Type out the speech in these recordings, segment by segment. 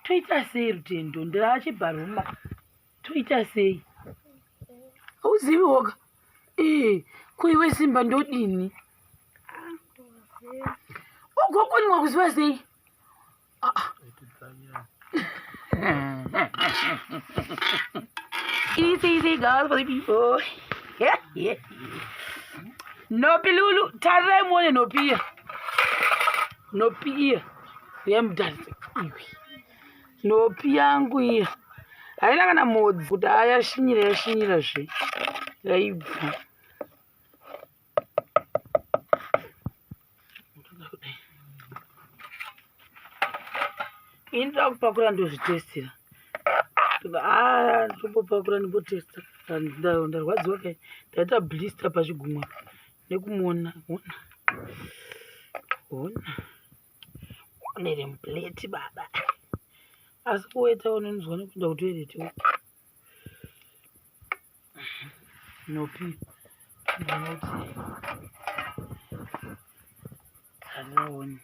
Toita sei Rutendo? Ndiraachibharuma. Toita sei? Hauzivi woga? Ee, ko iwe Simba ndodini? Ugokoniwa kuziva sei? Ah. ah. Easy, easy, God for the people. Yeah, yeah. Nopi Lulu, tarirai muone nopi iya. Nopi iya. Yemudhanzi iwe. Nopi yangu iya. Haina kana modzi kuti ayashinyira yashinyira zve. Yaibva. Ini ndoda kupakura ndozvitestera. Ah, ndombopakura ndimbotesta. Ndarwadziwa kai. Ndaita blister pachigumwe nekumona. Ona. Ona. Onere muplate baba. Asi kuweta unonzwa nekuenda kutoilet uko. Nopi ndinoti handioni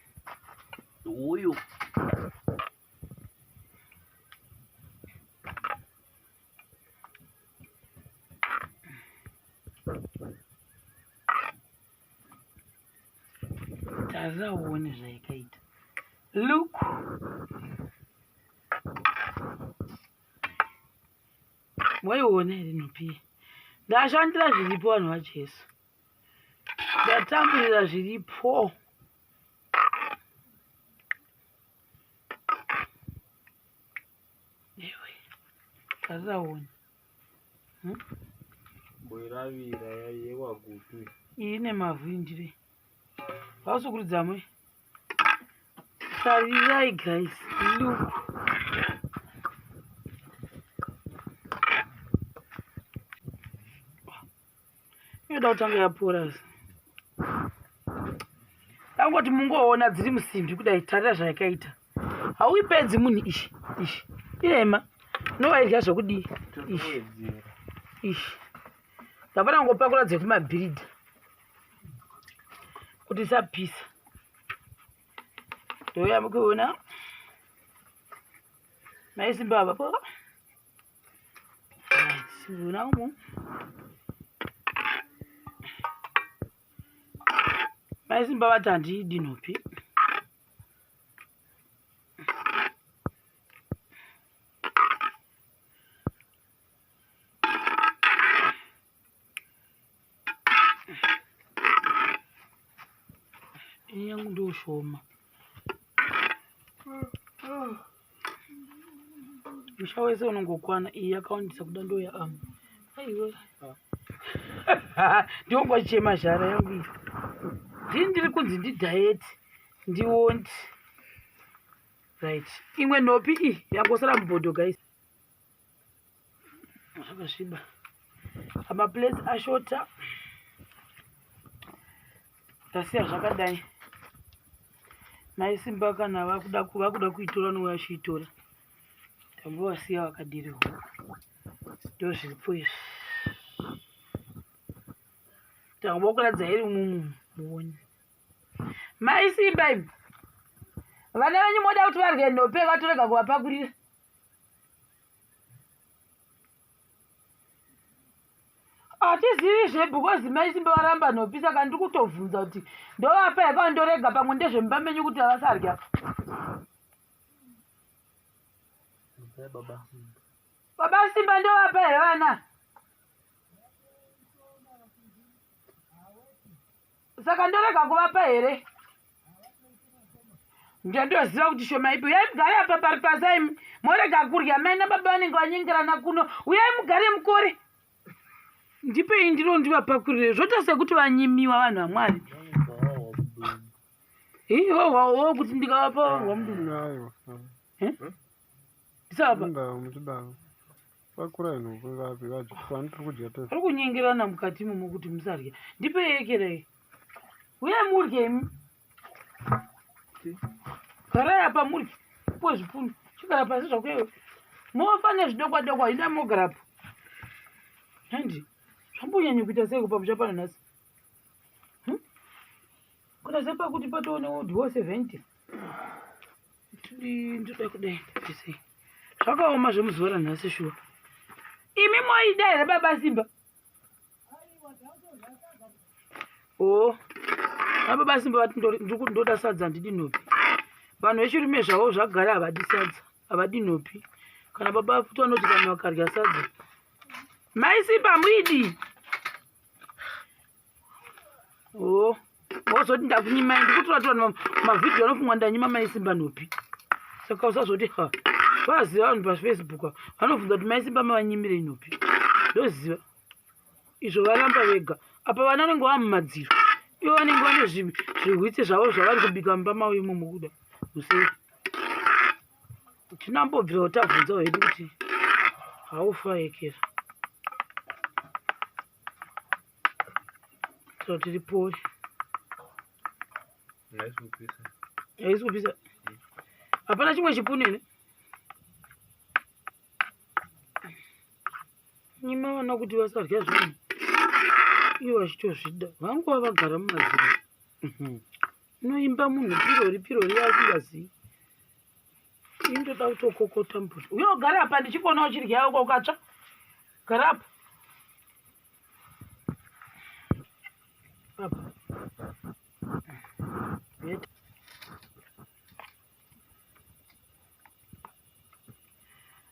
uyu tarira uone zvaikaita look Waiona here nhopi? Ndashandira zviripo vanhu vaJesu. Ndatamburira zviripo. Ewe, tarira uone. Hmm? Mboiravira yekwagutu. Iyi ine mavhu indire. Vausukurudzamwe. Tarirai guys, look. Inoda kutanga yapora. Tangoti mungoona dziri musimbi kudai, tarira zvayakaita. Hauipedzi munhu ishi, ishi. Irema. Novaidya zvekudii? Ishi. Ishi. Ndapana kungopakura dzekumabhiridha. Kuti isapisa. Ndouya mukuona. Mai Simba vapo. Simba umu. Mai Simba vati handiidi nhopi. Ini yangu ndoshoma. Musha wese unongokwana iyi yakawandisa kuda ndoyaama. Aiwa. Ndiongochema zhara yangu iyi. Ndini ndiri kunzi ndidiet ndiwonti. Right. Imwe nhopi iyi yangosara mubhodho guys. Zvakasviba. Amaplates ashota. Ndasiya zvakadai. Mai Simba kana vakuda vakuda kuitora nouya achiitora. Tambovasiya vakadirihwa. Ndozviripo izvi. Tangokuratidza iri umumu muone. Mai Simba imi. Vana venyu moda kuti varye nhope vatorega kuvapakurira. Hatizivi zve because mai Simba varamba nhopi saka ndiri kutobvunza kuti ndovapa here kana ndorega pamwe ndezvemumba menyu kuti havasarya. Baba Simba. Baba Simba ndovapa here vana? Saka ndorega kuvapa here? Ndandoziva kuti shoma ipi. Uyai mugare apa pari pasi imi. Morega kurya mai nababa vanenge vanyengerana kuno. Uyai mugare mukore. Ndipei ndiro ndivapakurire. Zvoita sekuti vanyimiwa vanhu vaMwari. Iwo kuti ndikavapa rwamudunhu. Eh? Ndisavapa. Muchidaro. Pakurai nhoko vapi vadye. Kwani tiri kudya tese. Vari kunyengerana mukati imomo kuti musarya. Ndipei yekerei. Uyai murye imi. Garai apa murye. Puwe zvipunu. Chigara pasi zvako iwe. Mofa nezvidokwa dokwa ina mogarapo. Handi. Zvambonyanya kuita sei kupa musha pano nhasi? Hm? Kuna sepakuti patoone udyiwo 70. Ndoda kudai ndibvisei. Zvakaoma zvemuzuva ranhasi shuwa. Imi moida here baba Simba? Oh. Baba Simba vati ndoda sadza handidi nhopi. Vanhu vechirume zvavo zvagara havadi sadza, havadi nhopi. Kana baba futi vanoti kana vakarya sadza. Mai Simba muidi. Oh. Wozoti ndakunyimai ndikutora tora mavhidhiyo anofungwa ndanyima mai Simba nhopi. Saka usazoti ha. Vaziva vanhu pafacebook vanobvunza kuti mai Simba mavanyimire nhopi. Ndoziva. Izvo varamba vega. Apa vana vanenge vava mumadziro. Ivo vanenge vane zvihwitsi zvavo zvavari kubika mumba mavo imomo kuda. Musei. Tinambobvira tabvunzawo hedu kuti haufa yekera. So tiri pori. Haisi kupisa. Hapana chimwe chipunu here? Nyima vana kuti vasarya zvinhu. Ivo vachitozvida. Vanguva vagara mumadziro. Unoimba munhu pirori pirori yaasingazivi. Ini ndoda kutokokota mbuti. Uye ugare apa ndichikuona uchirya uko ukatsva. Gara apa. Apa.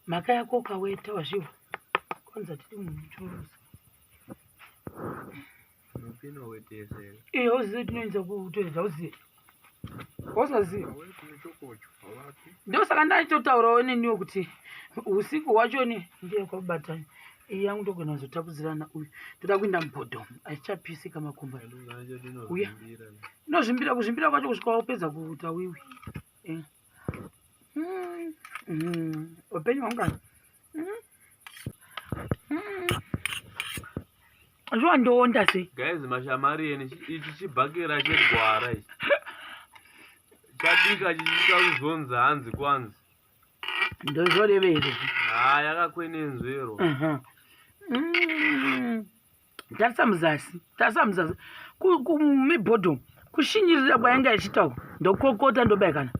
Mhaka yako ukaweta wazviwa. Kwanza tiri munhu chorosa. Iyo uzive tinoenza kutoedza uzive. Wasingazivi. Ndosaka ndaitotaurawo neniwo kuti usiku hwacho ni ndiye kwabatani. Iyi yangu ndogona kuzotapudzirana uyu. Toda kuinda mubhodhomu. Achichapisi kamakumba. Uya. Inozvimbira kuzvimbira kwacho kusvika wapedza kuita wiwi. Eh. Upenyu hwangu. Zviwa ndoonda sei? Guys, mashamariyeni ichi chibhakera chegwara ichi. Chabika chichiita kuzonza hanzi kwanzi. Ndozvoreve izvo. Ha, yakakwenenzverwa. Tarisa muzasi, tarisa muzasi. Kumibhodho kushinyirira kwainga ichiita uku. Ndokokota ndobaikana.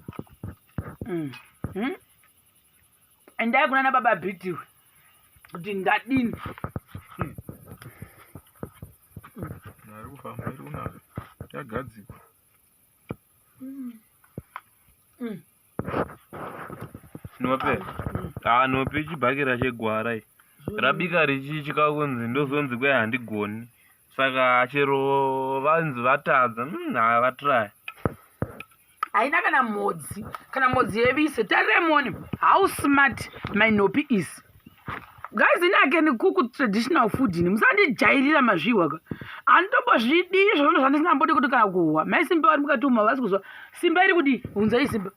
Endai kunana baba Bitiwe kuti ndadini. Ari kufamba iri kunaka yagadzikwa. Nope. Ah, nope chibhakera chegwara ichi. Rabika richityika kunzi ndozonzi kwai handigoni. Saka chero vanzi vatadza, havatry. Haina kana mhodzi, kana mhodzi yevise. Tarirai muone how smart my nhopi is. Guys, ini I can cook traditional food ini. Musandijairira mazviwa ka. Handitombozvidi izvozvo zvandisingambodi kuti kana kuhwa. Mai Simba vari mukati umu havasi kuzwa. Simba iri kudii? Bvunzai Simba.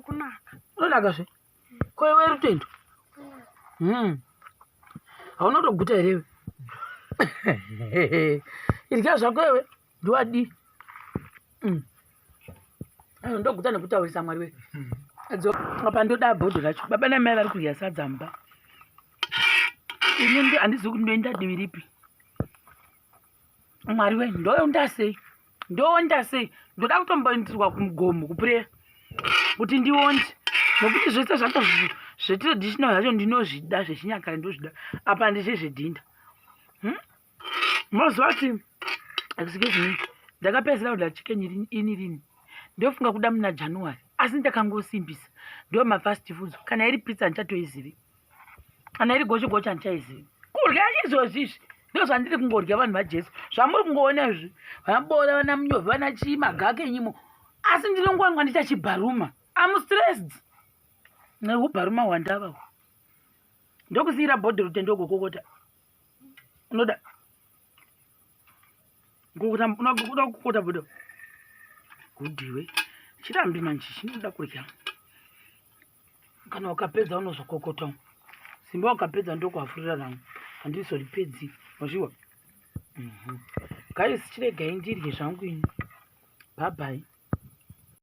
Kunaka. Unonaka zve. Ko iwe Rutendo? Hauna kutoguta here iwe? Irya zvako iwe. Ndiwadii? Ayo ndoguta nekutaurisa Mwari we. Apa ndoda bhodho racho. Baba namai vari kudya sadza mumba. Ini handizivi kuti ndoenda divi ripi. Mwari we, ndoenda sei? Ndoonda sei? Ndoda kutomboenderwa kumugomo kupureya kuti ndionde. Nokuti zvese zvacho zvetraditional zvacho ndinozvida, zvechinyakare ndozvida. Apa ndezvezvedhinda. Moziva kuti, excuse me, ndakapedzisira kudya chicken ini rini. Ndofunga kuda muna January. Asi ndakangosimbisa. Ndo mafast foods. Kana iri pizza handichatoizivi. Kana iri gochi gochi handichaizivi. Kurya izvozvi izvi. Ndo zvandiri kungorya vanhu vaJesu. Zvamuri kungoona izvi. Vana bora, vana munyovhi, vana chii, magaka enyimo. Asi ndinongowanwa ndichachibharuma. I'm stressed. Nehubharuma hwandava. Ndokusiyira bhodhi Rutendo gokokota. Unoda? Unoda kukokota bhodho? Gudiwe. Chirambi manje chinoda kurya. Kana ukapedza unozokokota. Simba ukapedza ndokuhafurira rangu. Handizoripedzi. Wazviwa? Guys, chiregai ndirye zvangu ini. Bye bye.